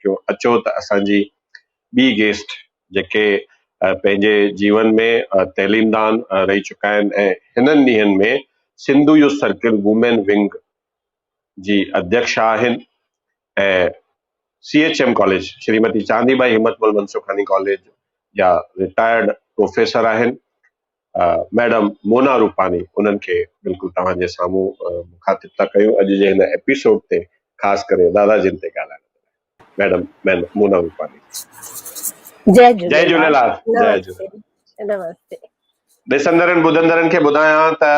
ڪيون. اچو ته اسان جي ٻي گيسٽ جيڪي پنهنجي جيون ۾ تعليمدان رهي چڪا آهن ۽ هنن ڏينهن ۾ Sindhu youth circle women wing جي اڌيڪشا آهن ۽ C H M college Shrimati Chandi Bai Himmat Mal Mansukhani college جا رٽائرڊ پروفيسر آهن ميڊم مونا روپاني انهن کي بلڪل توهان جي سامهون مخاطب ٿا ڪيون اڄ جي هن ايپيسوڊ تي خاص ڪري دادا جن تي ڳالهائڻ ميڊم مونا روپاني. جئي جئي جهوليلال. جئي جهوليلال. نمستي. ڏسندڙن ٻڌندڙن کي ٻڌايان ته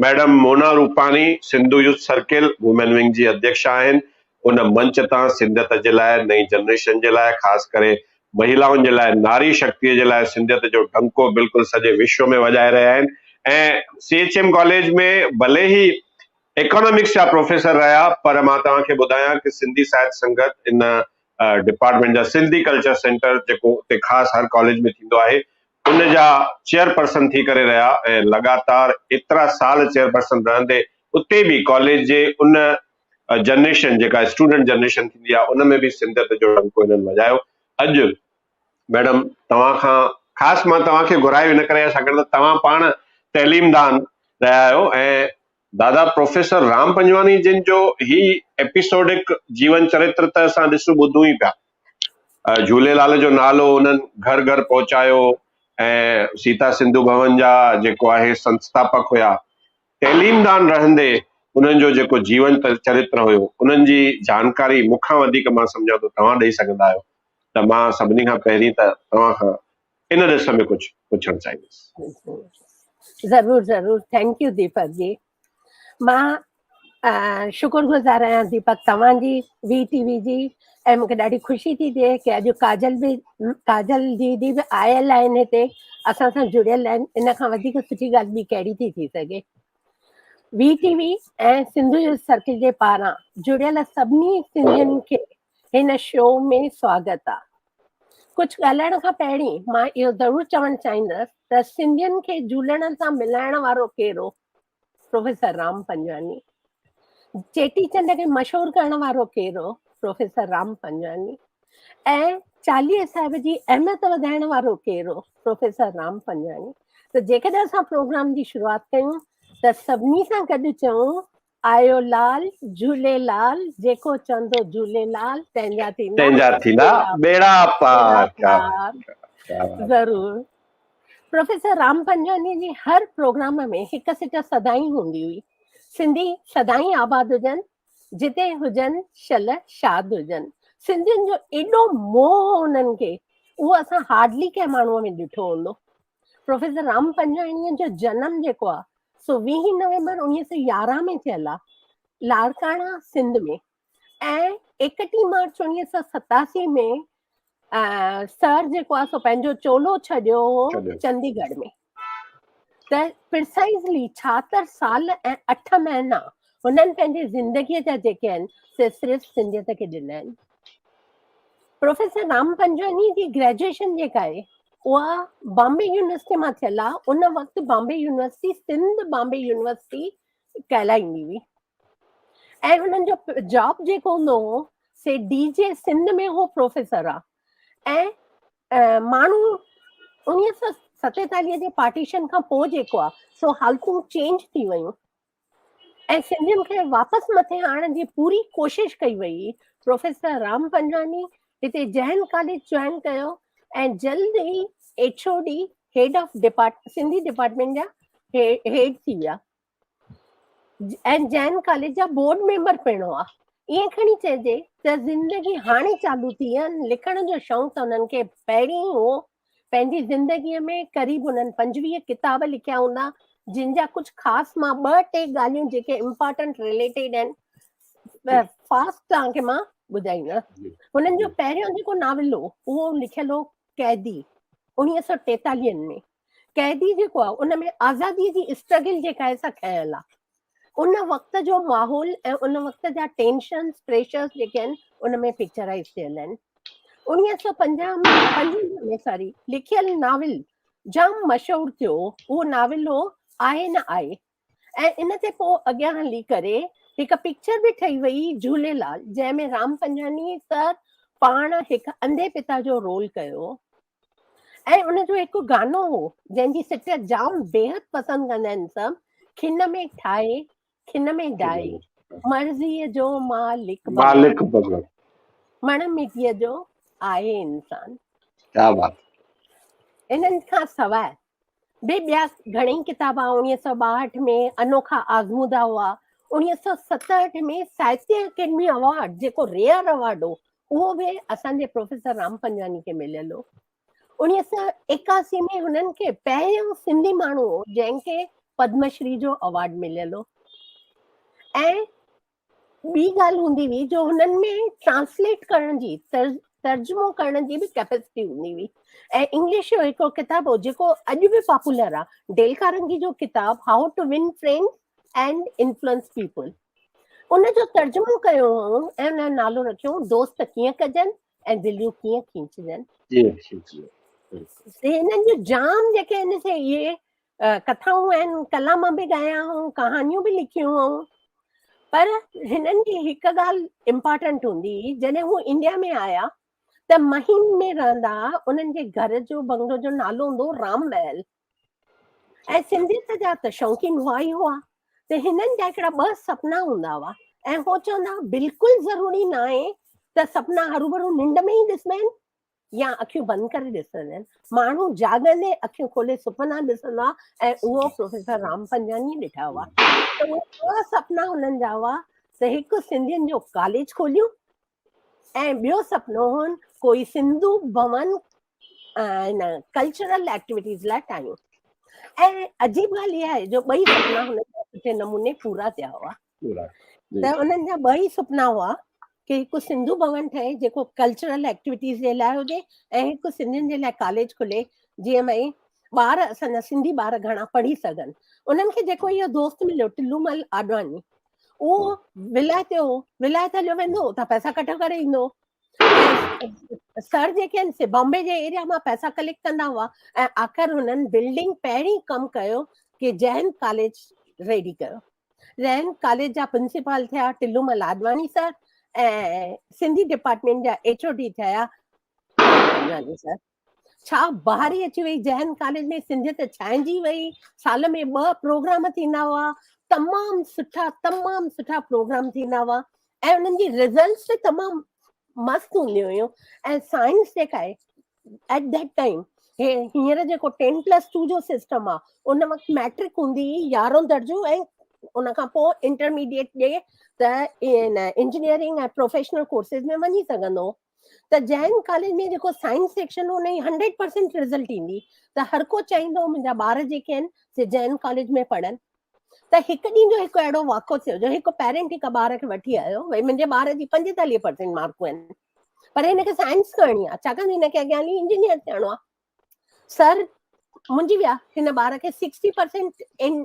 madam Mona Rupani Sindhu youth circle women wing جي اڌيڪشا آهن. ان منچ تان سنڌيت جي لاء نئين جنريشن جي لاء خاص ڪري مهيلائن جي لاء ناري شڪتي جي لاء سنڌيت جو ڊنڪو بلڪل سڄي وشو ۾ وڄائي رهيا آهن ۽ سي ايڇ ايم ڪاليج ۾ ڀلي هي ايڪانامڪس جا پروفيسر رهيا پر مان توهان کي ٻڌايان ڪه سنڌي ساهت سنگت ان ڊپارٽمينٽ جا سنڌي ڪلچر سينٽر جيڪو اتي خاص هر ڪاليج ۾ ٿيندو آهي ان جا چيئرپرسن ٿي ڪري رهيا ۽ لڳاتار ايترا سال چيئرپرسن رهندي اتي به ڪاليج جي ان جنريشن جيڪا اسٽوڊنٽ جنريشن ٿيندي آهي ان ۾ به سنڌيت جو ڊنڪو هنن وڄايو. اڄ ميڊم توهان کان خاص مان توهان کي گهرايو ان ڪري آهي ڇاڪاڻ ته توهان پاڻ تعليمدان رهيا آهيو ۽ دادا پروفيسر رام پنجواڻي جن جو هي ايپيسوڊڪ جيون چرتر ته اسان ڏسون ٻڌون ئي پيا. جهوليلال جو نالو انهن گهر گهر پهچايو ۽ سيتا سنڌو ڀون جا جيڪو آهي سنسٿاپڪ هيا. تعليمدان رهندي انهن جو جيڪو جيون چرتر هيو انهن جي جانڪاري مون کان وڌيڪ مان سمجهان ٿو توهان ڏئي سگهندا آهيو ته مان سڀني کان پهرين ته توهان کان ان ڏس ۾ ڪجهه پڇڻ چاهيندس. ضرور ضرور thank you Deepak جي مان شڪر گذار آهيان ديپڪ توهان جي وي ٽي وي جي ۽ مونکي ڏاڍي خوشي ٿي ٿئي ڪي اڄ ڪاجل به ڪاجل ديدي به آيل آهن هتي اسان سان جڙيل آهن ان کان وڌيڪ سٺي ڳالهه ٻي ڪهڙي ٿي ٿي سگهي V T V ۽ Sindhu youth circle جي پاران جڙيل سڀني سنڌين کي هن شو ۾ سواگت آ. ڪجهه ڳالهائڻ کان پهرين مان اهو ضرور چوڻ چاهيندس ته سنڌين کي جهولڻ سان ملائڻ وارو ڪير هو؟ پروفيسر رام پنجواڻي. چيٽي چنڊ کي مشهور ڪرڻ وارو ڪير هو؟ پروفيسر رام پنجواڻي. ۽ چاليهه صاحب جي اهميت وڌائڻ وارو ڪير هو؟ پروفيسر رام پنجواڻي. ته جيڪڏهن اسان پروگرام جي شروعات ڪيون ته سڀني سان گڏ چئون آيو لال جهوليلال جيڪو چوندو جهوليلال تنهن جا ٿيندا تنهن جا ٿيندا ٻيڙا پار. ضرور پروفيسر رام پنجواڻي جي هر پروگرام ۾ هڪ سٽ سدائين هوندي هئي سنڌي سدائين آباد هجن جتي هجن شل شاد هجن. سنڌين جو ايڏو موهه هو انهن کي اهو اسان هارڊلي ڪنهن ماڻهوء ۾ ڏٺو هوندو. پروفيسر رام پنجواڻيء جو جنم جيڪو آ سو ويهين نومبر 1911 ۾ ٿيل آ لاڙڪاڻا سنڌ ۾ ۽ 31 مارچ 1987 ۾ سر جيڪو آ سو پنهنجو چولو ڇڏيو هو چنديڳڙهه ۾ ته پرسائزلي 76 سال ۽ 8 مهينا هنن پنهنجي زندگيء جا جيڪي آهن سي صرف سنڌيت کي ڏنا آهن. پروفيسر رام پنجواڻي جي گريجوئيشن جيڪا آهي اها بامبي يونيورسٽي مان ٿيل آهي. ان وقت بامبي يونيورسٽي سنڌ بامبي يونيورسٽي ڪهلائيندي هئي ۽ هنن جو جاب جيڪو هوندو هو سي ڊي جي سنڌ ۾ هو پروفيسر آ ۽ ماڻهو 1947 جي پارٽيشن کان پوء جيڪو آ سو حالتون چينج ٿي ويون ۽ سنڌين کي واپس مٿي آڻڻ جي پوري ڪوشش ڪئي وئي. پروفيسر رام پنجواڻي هتي جين ڪاليج جوائن ڪيو ۽ جلد ئي H O D, head of depart, Sindhi department جا هيڊ ٿي ويا ۽ جين ڪاليج جا بورڊ ميمبر پڻ هئا. ائين کڻي چئجي ته زندگي هاڻي چالو ٿي آهي، لکڻ جو شوق ته انهن کي پهرين ئي هو. پنهنجي زندگيء ۾ قريب انهن 25 ڪتاب لکيا هوندا، جن جا ڪجهه خاص مان ٻه ٽي ڳالهيون جيڪي امپارٽنٽ رليٽيڊ آهن فاسٽ توهان کي مان ٻڌائيندس. هنن جو پهريون جيڪو ناول هو اهو لکيل هو قيدي 1943 ۾. قيدي جيڪو آهي ان ۾ آزاديء جي اسٽرگل جيڪا آهي سا کنيل آهي. ان وقت جو ماحول ۽ ان وقت جا ٽينشنز پريشرز جيڪي آهن ان ۾ پڪچرائز ٿيل آهن. 1950 ۾ پنجونجاهه ۾ ساري لکيل ناول جام مشهور ٿيو اهو ناول هو آهي نه آهي ۽ ان تي پوء اڳيان هلي ڪري هڪ پڪچر به ٺهي وئي جهوليلال جنهن ۾ رام پنجاڻي سر پاڻ هڪ انڌي پتا جو رول ڪيو ۽ ان جو هڪ گانو هو جنهن جي سٽ جام بيحد پسند ڪندا آهن سڀ، کن ۾ ٺاهي کن ۾ ڊاهي، مرضيء جو مالڪ مالڪ ڀڳوان، مڻ مٽيء جو آهي انسان. ڪيا بات. انهن کان سواء به ٻيا گهڻئي ڪتاب 1962 ۾ انوکا آزمودا هئا، 1967 ۾ ساهتيه اڪيڊمي اوارڊ جيڪو ريئر اوارڊ هو اهو به اسان جي پروفيسر رام پنجواڻي کي مليل هو. 1981 ۾ هنن کي پهريون سنڌي ماڻهو هو جنهن کي پدمشري جو اوارڊ مليل هو. ۽ ٻي ڳالهه هوندي هئي جو هنن ۾ ٽرانسليٽ ڪرڻ جي ترجمو ڪرڻ جي به ڪيپيسٽي هوندي هئي ۽ انگلش جو هڪڙو ڪتاب هو جيڪو اڄ به پاپولر آهي ڊيل ڪارنگي جو ڪتاب how to win friends and influence people ان جو ترجمو ڪيو هو ۽ ان جو نالو رکيو دوست ڪيئن ڪجن ۽ دليون ڪيئن کينچجن. ڪيئن کينچجن. هنن جون جام جيڪي آهن سي اهي ڪٿائون آهن، ڪلام به ڳايا هئائون، ڪهاڻيون به لکيون هئائون، پر هنن جي هڪ ڳالهه امپارٽنٽ هوندي هئي، جڏهن هو انڊيا ۾ آيا ته مهيم ۾ رهندا هئا، انهن جي گهر جو بنگلو جو نالو هوندو هو رام محل ۽ سنڌيت جا ته شوقين هئا ئي هئا، ته هنن جا هڪڙا ٻه سپنا هوندا هئا ۽ هو چوندا هئا بلڪل ضروري ناهي ته سپنا هروڀرو ننڊ ۾ ئي ڏسبا آهن، يا اکيون بند ڪري ڏسندا آهن. ماڻهو جاڳندي اکيون کولي سپنا ڏسندو آهي ۽ اهو پروفيسر رام پنجاڻيء ڏٺا هئا ته اهي ٻه سپنا هنن جا هئا ته هڪ سنڌين جو ڪاليج کوليون ۽ ٻيو سپنو هن ڪوئي سنڌو ڀون هن ڪلچرل ايڪٽيوٽيز لاء ٺاهيون ۽ عجيب ڳالهه اها آهي جو ٻئي سپنا هن جا سٺي نموني پورا ٿيا هئا. ته انهن جا ٻه ئي سپنا هئا ڪي هڪ سنڌو ڀون ٺهي جيڪو ڪلچرل ايڪٽيوٽيز جي لاء هجي ۽ هڪ سنڌين جي لاء ڪاليج کلي جيئن ڀئي ٻار اسان جا سنڌي ٻار گهڻا پڙهي سگهن. انهن کي جيڪو اهو دوست مليو ٽلومل آڏواڻي اهو ولايت جو هو، ولايت هليو ويندو هو اتان پئسا ڪٺا ڪري ايندو هو. سر جيڪي آهن سي بامبي جي ايريا مان پئسا ڪليڪٽ ڪندا هئا ۽ آخر هنن بلڊنگ پهرين ڪم ڪيو ڪي جين ڪاليج ريڊي ڪيو. جين ڪاليج جا پرنسپال ٿيا ٽلومل آڏواڻي سر ۽ سنڌي ڊپارٽمينٽ جا ايڇ او ڊي ٿيا پنجواڻي سر. ڇا بهاري اچي وئي جين ڪاليج ۾ سنڌيت ڇانئجي وئي. سال ۾ ٻه پروگرام ٿيندا هئا، تمام سٺا تمام سٺا پروگرام ٿيندا هئا ۽ انهن جي رزلٽس به تمام مست هونديون هيون ۽ سائنس جيڪا آهي ايٽ that time هي هينئر جيڪو ٽين پلس ٽو جو سسٽم آ ان وقت ميٽرڪ هوندي هئي يارهون درجو ۽ ان کان پوء انٽرميڊيٽ ڏي ته انجنيئرنگ ۽ پروفيشنل ڪورسز ۾ وڃي سگهندو ته جين ڪاليج ۾ جيڪو سائنس سيڪشن هو ان جي 100% رزلٽ ايندي ته هر ڪو چاهيندو هو منهنجا ٻار جيڪي آهن سي جين ڪاليج ۾ پڙهن ته هڪ ڏينهن جو هڪ اهڙو واقعو ٿيو جو هڪ پيرنٽ هڪ ٻار کي وٺي آيو ڀئي منهنجي ٻار جي 45% مارڪون آهن پر هن کي سائنس ڪرڻي آهي ڇاڪاڻ هن کي اڳيان هلي انجنيئر ٿيڻو آهي سر منجهي ويا هن ٻار کي 60%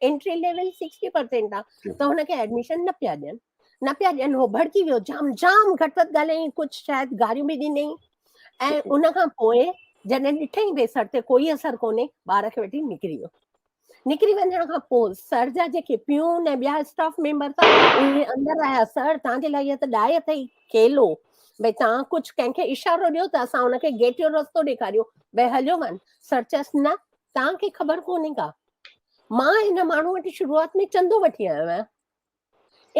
انٽري ليول 60% آ ته هن کي ايڊميشن نه پيا ڏين نه پيا ڏين هو ڀڙڪي ويو جام جام گهٽ وڌ ڳالهايائين ڪجهه شايد گاريون به ڏنائين ۽ ان کان پوء جڏهن ڏٺائين ڀئي سر تي ڪوئي اثر ڪونهي ٻار کي وٺي نڪري ويو نڪري وڃڻ کان پوء سر جا جيڪي پيون ۽ ٻيا اسٽاف ميمبر ٿا اهي اندر آيا سر توهان جي لاء اها ته ڏائي اٿئي کيل هو ڀئي توهان ڪجهه ڪنهن کي اشارو ڏيو ته اسان ان کي گيٽ جو رستو ڏيکاريون ڀئي هليو وڃ سر چيس نه توهان کي خبر ڪونهي ڪا مان هن ماڻهو وٽ شروعات ۾ چندو وٺي آيو آهيان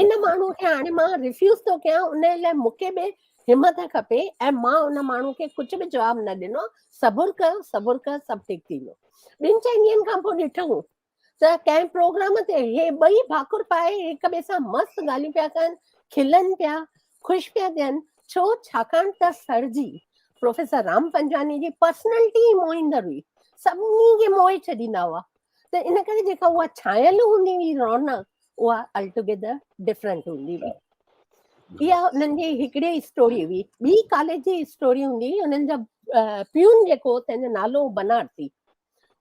ان ماڻهو کي هاڻي مان ريفيوز ٿو ڪيان ان لاء مون کي به همت کپي ۽ مان ان ماڻهو کي ڪجهه به جواب نه ڏنو صبر ڪر صبر ڪر سڀ ٺيڪ ٿيندو ٻن چئن ڏينهن کان پوء ڏٺو ته ڪنهن پروگرام تي هي ٻئي ڀاڪر پائي هڪ ٻئي سان مست ڳالهيون پيا ڪن کلن پيا خوش پيا ٿين ڇو ڇاڪاڻ ته سر جي پروفيسر رام پنجواڻي جي پرسنالٽي ئي موهيندڙ هئي سڀني کي موهي ڇڏيندا هئا ته ان ڪري جيڪا اها ڇانيل هوندي هئي رونق اها الٽوگيدر ڊفرنٽ هوندي هئي. اها انهن جي هڪڙي اسٽوري هئي. ٻي ڪاليج جي اسٽوري هوندي هئي انهن جا پيون جيڪو هو تنهن جو نالو هو بنارسي.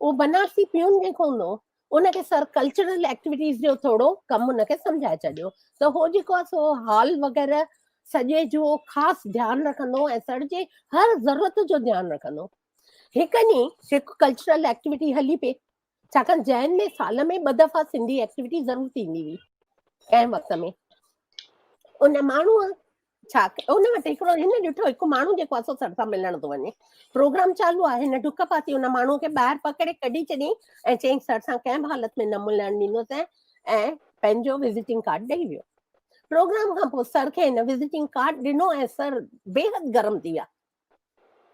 اهو بنارسي پيون جيڪو هوندو هو ان کي سر ڪلچرل ايڪٽيوٽيز جو ٿورو ڪم ان کي سمجهائي ڇڏيو ته هو جيڪو آهي سو هال وغيره سڄي جو خاص ڌيان رکندو ۽ سر جي هر ضرورت جو ڌيان رکندو. هڪ ڏينهن هڪ ڪلچرل ايڪٽيوٽي هلي پئي ڇاڪاڻ جين ۾ سال ۾ ٻه دفعا سنڌي ايڪٽيوٽي ضرور ٿيندي هئي ڪنهن وقت ۾ ان ماڻهوء ڇا ان وٽ هڪڙو هن ڏٺو هڪ ماڻهو جيڪو آهي سو سر سان ملڻ ٿو وڃي پروگرام چالو آهي هن ڊڪ پاتي ان ماڻهو کي ٻاهر پڪڙي ڪڍي ڇڏيائين ۽ چيائين سر سان ڪنهن به حالت ۾ نه ملڻ ڏيندوسين ۽ پنهنجو وزيٽنگ ڪارڊ ڏئي ويو پروگرام کان پوء سر کي هن وزيٽنگ ڪارڊ ڏنو ۽ سر بيحد گرم ٿي ويا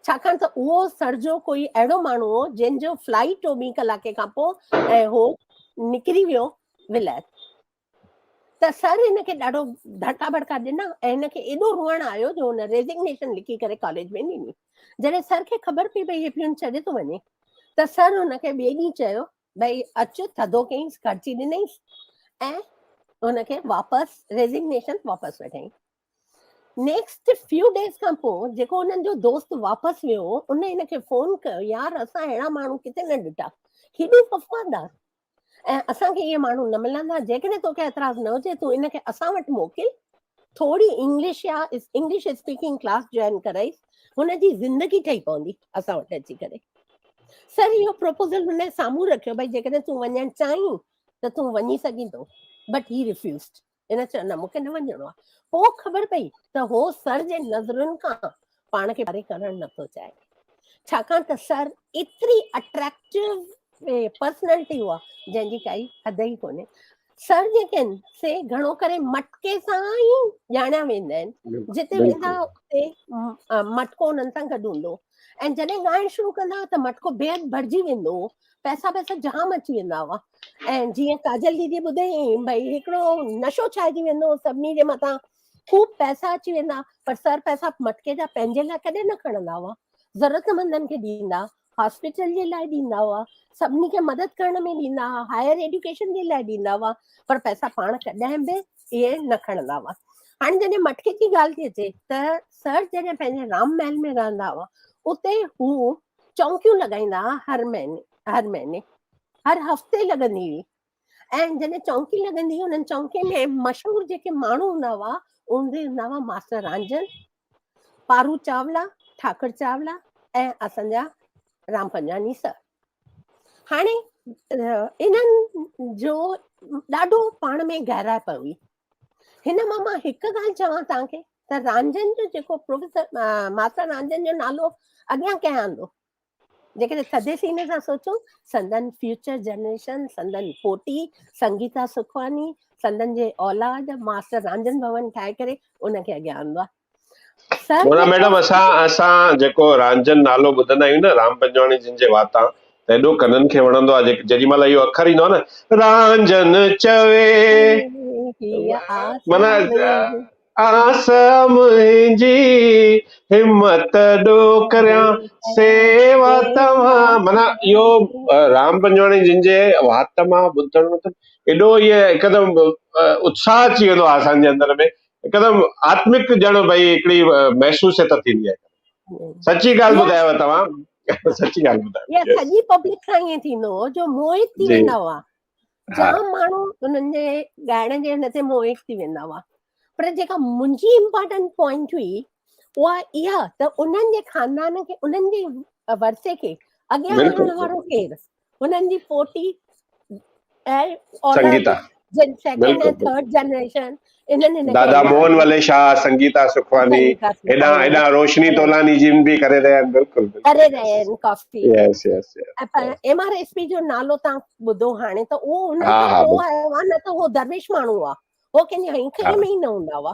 ڇاڪاڻ ته اهو سر جو ڪوئي اهڙو ماڻهو هو جنهن جو فلائيٽ هو ٻي ڪلاڪي کان پوء ۽ هو نڪري ويو ولايت ته سر هن کي ڏاڍو ڌڙڪا ڀڙڪا ڏنا ۽ هن کي ايڏو روئڻ آيو جو هن ريزگنيشن لکي ڪري ڪاليج ۾ ڏني. جڏهن سر کي خبر پئي ڀئي هي پيون ڇڏي ٿو وڃي ته سر هن کي ٻئي ڏينهن چيو ڀئي اچ ٿڌو ڪيائينس خرچي ڏنائينس ۽ هن کي واپس ريزگنيشن واپس وٺائين. نيڪسٽ فيو ڊيز کان پوء جيڪو هنن جو دوست واپس ويو هو ان هن کي فون ڪيو يار اسان اهڙا ماڻهو ڪٿي نه ڏٺا هيڏو وفادار ۽ اسان کي اهي ماڻهو نه ملندا جيڪڏهن توکي اعتراض نه هجي تون ان کي اسان وٽ موڪل ٿوري انگلش يا انگلش اسپيڪنگ ڪلاس جوائن ڪرائيس هن جي زندگي ٺهي پوندي اسان وٽ اچي ڪري سر اهو پروپوزل هن سامهون رکيو ڀئي جيڪڏهن تون وڃڻ چاهين ته تون وڃي سگهين ٿو بٽ هي ريفيوزڊ هن چيو نه مون کي نه وڃڻو آهي پوء خبر پئي ته هو سر جي نظرن کان پاڻ کي پري ڪرڻ نٿو چاهي ڇاڪاڻ ته سر ايتري اٽريڪٽو پرسنالٽي هئا جنهن جي ڪائي حد ئي ڪونهي سر جيڪي آهن سي گهڻو ڪري مٽڪي سان ئي ڄاڻيا ويندا آهن جتي ويندا اتي مٽڪو انهن سان گڏ هوندو ۽ جڏهن ڳائڻ شروع ڪندا ته مٽڪو بيحد ڀرجي ويندو هو پئسا پئسا جام اچي ويندا هئا ۽ جيئن ڪاجل ديدي ٻڌائين ڀئي هڪڙو نشو ڇائجي ويندو هو سڀني جي مٿان خوب پئسا اچي ويندا پر سر پئسا مٽڪي جا پنهنجي لاء ڪڏهن نه کڻندا هئا ضرورتمندن کي ڏيندا هاسپيٽل جي لاء ڏيندا هئا سڀني کي مدد ڪرڻ ۾ ڏيندا هئا هائر ايڊيوڪيشن جي لاء ڏيندا هئا پر پئسا پاڻ ڪڏهن به اهي نه کڻندا هئا هاڻي جڏهن مٽڪي جي ڳالهه ٿي اچي ته سر جڏهن پنهنجي رام محل ۾ رهندا هئا اتي هو چونڪيون لڳائيندا هئا هر مهيني هر مهيني هر هفتي لڳندي هئي ۽ جڏهن چونڪي لڳندي هئي انهن چونڪين ۾ مشهور جيڪي ماڻهو هوندا هئا اهي هوندا هئا ماسٽر رانجهن پارو چاولا ٺاڪر چاولا ۽ اسان جا رام پنجواڻي سر هاڻي انهن جو ڏاڍو پاڻ ۾ گهرائپ هئي هن مان مان هڪ ڳالهه چوان توهان کي ته رانجهن جو جيڪو پروفيسر ماستر رانجهن جو نالو اڳيان ڪنهن آندو؟ جيڪڏهن ٿڌي سيني سان سوچون سندن فيوچر جنريشن سندن پوٽي سنگيتا سکواني سندن جي اولاد ماستر رانجهن ڀون ٺاهي ڪري ان کي اڳيان آندو آهي. سر مونا جيڪو ميڊم اسان اسان جيڪو رانجهن نالو ٻڌندا آهيون نه رام پنجواڻي جن جي واتان ته ايڏو ڪنن کي وڻندو آهي جيڏي مهل اهو اکر ايندو آهي نه رانجهن چوي معنيٰ آس منهنجي همت ڏو ڪريان سيوا توهان معنيٰ اهو رام پنجواڻي جن جي وات مان ٻڌڻ مطلب ايڏو اهي هڪدم اتساهه اچي ويندو آهي اسان جي اندر ۾ هڪدم آتمڪ ڄڻ ڀئي هڪڙي محسوسيت ٿيندي آهي. سچي ڳالهه ٻڌايو توهان سچي ڳالهه ٻڌايو. يا سڄي پبلڪ سان ائين ٿيندو هو جو موهت ٿي ويندا هئا جام ماڻهو انهن جي ڳائڻ جي هن تي موهت ٿي ويندا هئا پر جيڪا منهنجي امپارٽنٽ پوائنٽ هئي اها اها ته انهن جي خاندان کي انهن جي ورثي کي اڳيان آڻڻ وارو ڪير هنن جي پوٽي ۽ سنگيتا جن سيڪنڊ ۽ ٿرڊ جنريشن انهن هن دادا موهن ولي شاهه سنگيتا سکواني هيڏا هيڏا روشني تولاني جن به ڪري رهيا آهن بلڪل ڪري رهيا آهن ڪافي يس يس ۽ پر ايم آر ايس پي جو نالو تان ٻڌو هاڻي ته اهو هن کان پوء آيو آهي نه ته اهو درويش ماڻهو آهي هو ڪنهن جي هنئين کڻي ۾ ئي نه هوندا هئا.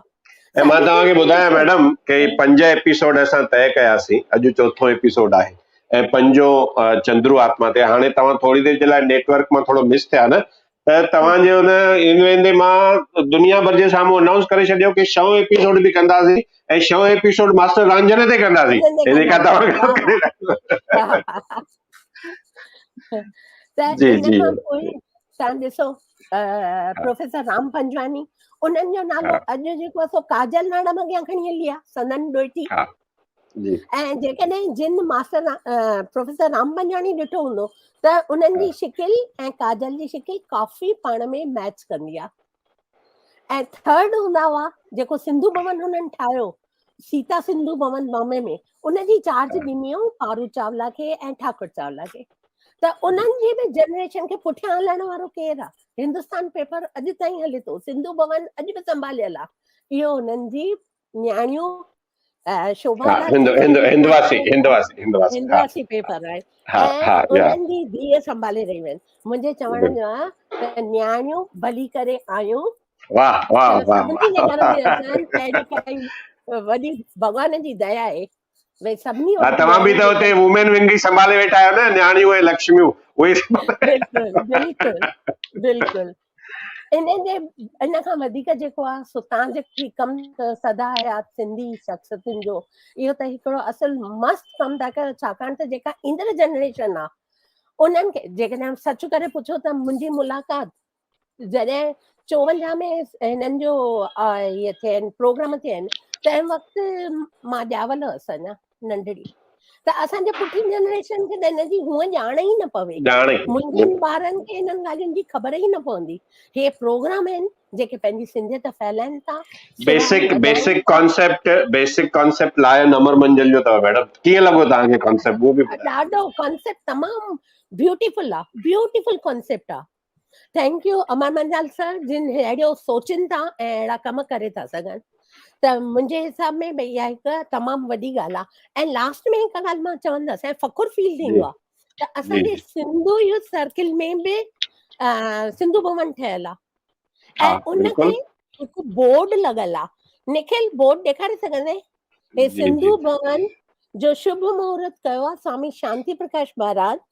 ۽ مان توهان کي ٻڌايان ميڊم ڪي پنج ايپيسوڊ اسان طئي ڪياسين اڄ چوٿون ايپيسوڊ آهي ۽ پنجون چندرو آتما تي هاڻي توهان ٿوري دير جي لاء نيٽ ورڪ مان ٿورو مس ٿيا نه ته توهان جي ان ايندي ويندي مان دنيا ڀر جي سامهون انائونس ڪري ڇڏيو ڪي ڇهون ايپيسوڊ به ڪنداسين ۽ ڇهون ايپيسوڊ ماسٽر رانجهن تي ڪنداسين هي جيڪا توهان ته جي ان جي کان پوء توهان ڏسو پروفيسر رام پنجواڻي انهن جو نالو اڄ جيڪو آهي سو ڪاجل ميڊم اڳيان کڻي هلي آهي سندن ڏوهٽي ۽ جيڪڏهن جن ماسٽر پروفيسر رام پنجواڻي ڏٺو هوندو ته انهن جي شڪل ۽ ڪاجل جي شڪل ڪافي پاڻ ۾ ميچ ڪندي آهي ۽ ٿرڊ هوندا هئا جيڪو سنڌو ڀون هنن ٺاهيو سيتا سنڌو ڀون بامبي ۾ ان جي چارج ڏني هئائون پارو چاولا کي ۽ ٺاڪر چاولا کي ته انهن جي به جنريشن کي پٺيان هلائڻ وارو ڪير آ هندستان پيپر اڄ تائين هلي ٿو سنڌو ڀون اڄ به سنڀاليل آ اهو انهن جي نياڻيون شوڀا ها هند هند هندواسي هندواسي هندواسي هندواسي پيپر آهي ها ها انهن جي ڌيء سنڀالي رهيون آهن. منهنجي چوڻ جو آ ته نياڻيون ڀلي ڪري آيون. واه واه واه سڀني جي گهر ۾ اچن اهڙي ڪائي وڏي ڀڳوان جي ديا آهي ڀئي سڀني ها توهان به ته اتي وومين ونگ ئي سنڀالي ويٺا آهيو نه نياڻيون ۽ لڪشميون اهي بلڪل بلڪل بلڪل ان جي ان کان وڌيڪ جيڪو آ سو تان جيڪي ڪم سدا حيات سنڌي شخصيتن جو اهو ته هڪڙو اصل مست ڪم ٿا ڪيو ڇاڪاڻ ته جيڪا ايندڙ جنريشن آ انهن کي جيڪڏهن سچ ڪري پڇو ته منهنجي ملاقات جڏهن 54 ۾ هنن جو هي ٿين پروگرام ٿين تنهن وقت مان ڄاول هئس اڃا ننڍڙي ته اسان جي پٺين جنريشن کي ته هن جي هونء ڄاڻ ئي نه پوي ڄاڻ ئي منهنجن ٻارن کي هنن ڳالهين جي خبر ئي نه پوندي هي پروگرام آهن جيڪي پنهنجي سنڌيت ڦهلائن ٿا basic basic concept basic concept lion Amar Manjal جو اٿو ميڊم ڪيئن لڳو توهان کي ڪانسيپٽ اهو به ڏاڍو ڪانسيپٽ تمام بيوٽيفل آ بيوٽيفل ڪانسيپٽ آ thank you Amar Manjal sir جن اهڙو سوچن ٿا ۽ اهڙا ڪم ڪري ٿا سگهن ته منهنجي حساب ۾ ڀئي اها هڪ تمام وڏي ڳالهه آهي ۽ لاسٽ ۾ هڪ ڳالهه مان چوندس ۽ فخر فيل ٿيندو آهي ته اسان جي سنڌو يوٿ سرڪل ۾ به سنڌو ڀون ٺهيل آهي ۽ ان تي هڪ بورڊ لڳل آهي نکل بورڊ ڏيکاري سگهندي هي سنڌو ڀون جو شڀ مهورت ڪيو آهي سوامي شانتي پرڪاش مهاراج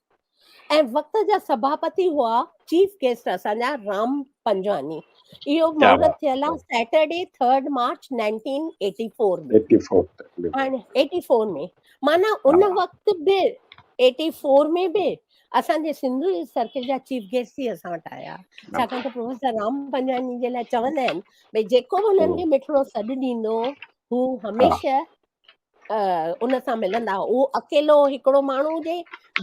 ۽ وقت جا سڀاپتي هئا چيف گيسٽ اسان جا رام پنجواڻي اهو مهورت ٿيل آهي سيٽرڊي 3 مارچ 1984 ۾ 84 هاڻي 84 ۾ معنيٰ ان وقت به 84 ۾ به اسان جي سنڌو سرڪل جا چيف گيسٽ ئي اسان وٽ آيا ڇاڪاڻ ته پروفيسر رام پنجواڻي جي لاء چوندا آهن ڀئي جيڪو به انهن کي مٺڙو سڏ ڏيندو هو هميشه ان سان ملندا اهو اڪيلو هڪڙو ماڻهو هجي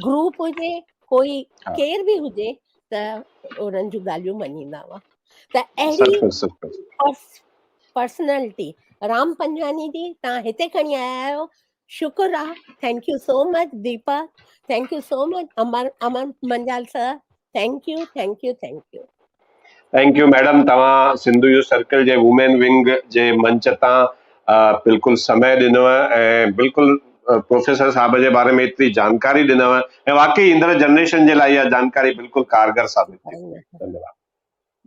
گروپ هجي ڪوئي ڪير به هجي ته انهن جون ڳالهيون مڃيندا هئا ته اهڙي پرسنالٽي رام پنجواڻي جي تان هتي کڻي آيا آهيو شڪر آ thank you so much Deepa thank you so much Amar Amar Manjal sir thank you thank you thank you thank you madam توهان سنڌو يوٿ سرڪل جي وومين ونگ جي منچ تان بلڪل سمي ڏنو ۽ بلڪل پروفيسر صاحب جي باري ۾ ايتري جانڪاري ڏنو ۽ واقعي ايندڙ جنريشن جي لاء اها جانڪاري بلڪل ڪارگر ثابت ٿيندي. ڌنيواد.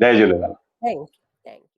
جئي جهوليلال. Thank you.